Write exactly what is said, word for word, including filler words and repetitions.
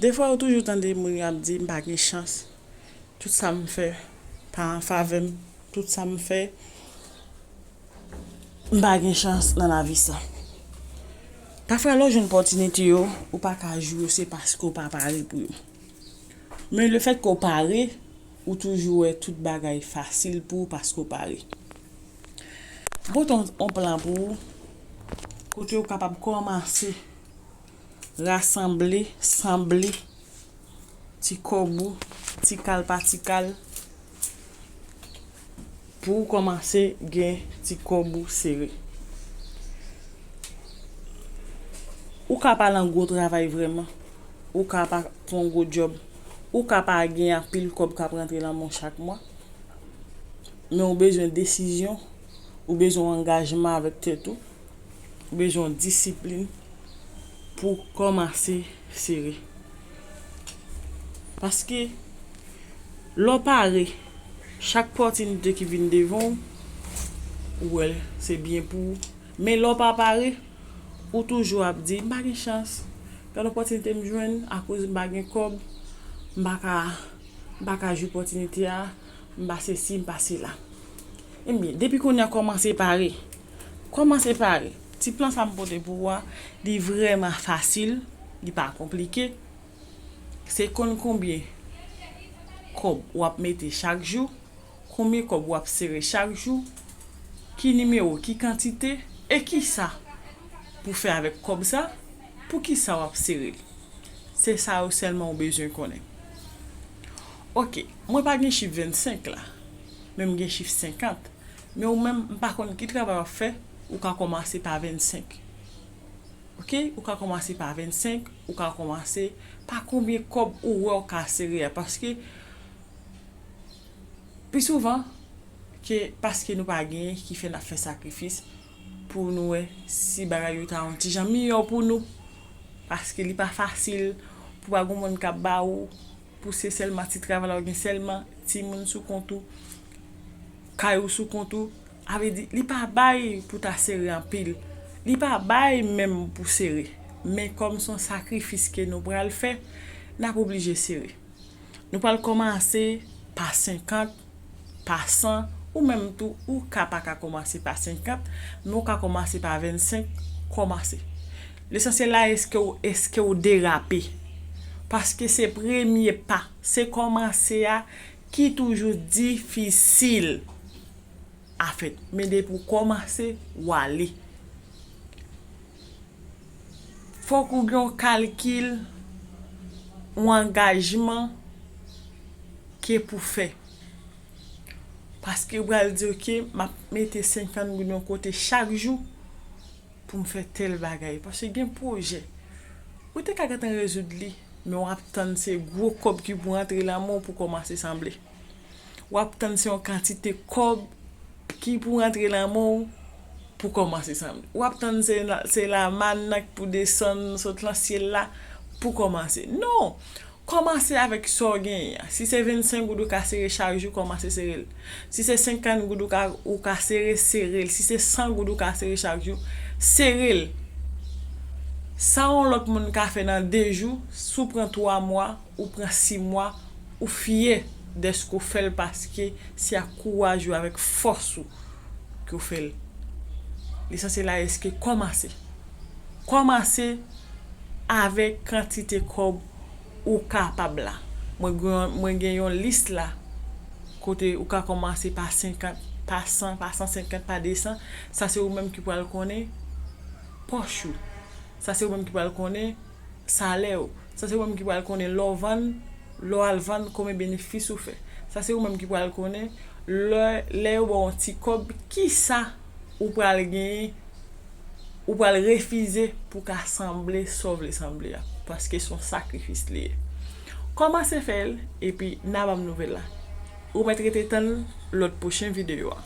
Defwa ou toujou tande moun yo ap di m pa gen chans, tout sa m fè pa an favè m, tout sa m fè m pa gen chans nan lavi sa. Pafwa lè w jwenn opòtinite yo, ou pa ka jwi yo, se paske w pa pare pou yo. Men lefètke w pare, ou toujou wè tout bagay fasil pou ou paske w pare. M pote yon, yon plan pou ou, kote w kapab kòmanse rasanble, sanble ti kòb ou, ti kal pa ti kal, pou w kòmanse gen ti kòb ou sere. Ou ka pa nan gwo travay vrèman, ou ka pa fè yon gwo djòb, ou ka pa gen anpil kòb k ap rantre nan men w chak mwa, men ou bezwen desizyon, ou bezwen angajman avèk tèt ou, ou bezwen disiplin pou w kòmanse sere. Paske lè w pare, chak opòtinite ki vin devan w, ou wè l, se byen pou ou. Men lè w pa pare, ou toujou ap di, m pa gen chans. Gad opòtinite m jwenn akoz m pa gen kòb, m pa ka, m pa ka jwi opòtinite a, m pa sesi, m pa sela. Ebyen, depi kounye a kòmanse pare. Kòmanse pare. Ti plan sa m pote pou ou a, li vrèman fasil, li pa konplike. Se konn konbyen kòb w ap mete chak jou, konbyen kòb w ap sere chak jou, ki nimewo, ki kantite, e kisa pou fè avèk kòb sa, poukisa w ap sere l. Se sa yo sèlman ou bezwen konnen. Oke, mwen pa gen chif vennsenk la, men m gen chif senkant. Men ou menm, m pa konn ki travay w ap fè, ou ka kòmanse pa vennsenk. Oke, ou ka kòmanse pa vennsenk, ou ka kòmanse pa konbyen kòb ou wè w ka sere a, paske pi souvan ke paske nou pa genyen ki fè n ap fè sakrifis pou nou wè si bagay yo ta yon ti jan miyò pou nou, paske li pa fasil pou pa gen moun k ap ba ou, pou se sèlman ti travay la ou gen, sèlman timoun sou kont ou, kay ou sou kont ou, a vle di, li pa bay pou ta sere anpil. Li pa bay menm pou sere. Men kòm se yon sakrifis ke nou pral fè, n ap oblije sere. Nou pral kòmanse pa senkant, pa san, ou menm tou, ou ka pa ka kòmanse pa senkant, men ou ka kòmanse pa vennsenk, kòmanse. Lesansyèl la, èske w, èske w derape? Paske se premye pa, se kòmanse a ki toujou difisil a fèt. Men depi w kòmanse, w ale. Fòk ou gen yon kalkil, yon angajman ke pou fè. Paske ou pral di, oke, m ap mete senkant goud yon kote chak jou pou m fè tèl bagay. Paske gen pwojè. Ou te ka gentan rezoud li, men w ap tann se gwo kòb ki pou rantre nan men w pou kòmanse sanble. W ap tann se yon kantite kòb ki pou rantre nan men w pou kòmanse sanble. W ap tann se, se lamàn nan ki pou desann sot nan syèl la pou kòmanse. Non! Kòmanse avèk sa w genyen an. Si se vennsenk goud ou ka sere chak jou, kòmanse sere l. Si se senkant goud ou ka, ou ka sere, sere l. Si se san goud ou ka sere chak jou, sere l. Sa yon lòt moun ka fè nan de jou, si w pran twa mwa, ou pran sis mwa, ou fyè dèske w fè l paske se ak kouraj ou, avèk fòs ou ke w fè l. Lesansyèl la, èske kòmanse. Kòmanse avèk kantite kòb ou kapab la. Mwen gen, mwen gen yon lis la kote ou ka kòmanse pa senkant, pa san, pa san senkant, pa de san. Sa se ou menm ki pral konnen pòch ou. Sa se ou menm ki pral konnen salè w. Sa se ou menm ki pral konnen lè w vann, lè w al vann, konbyen benefis ou fè. Sa se ou menm ki pral konnen lè, lè yo ba w yon ti kòb, kisa ou pral genyen, ou pral refize pou w ka sanble sa w vle sanble a. Paske se yon sakrifis li ye. Kòmanse fè l, epi n a ban m nouvèl la. Ou mèt rete tann lòt pwochen videyo a.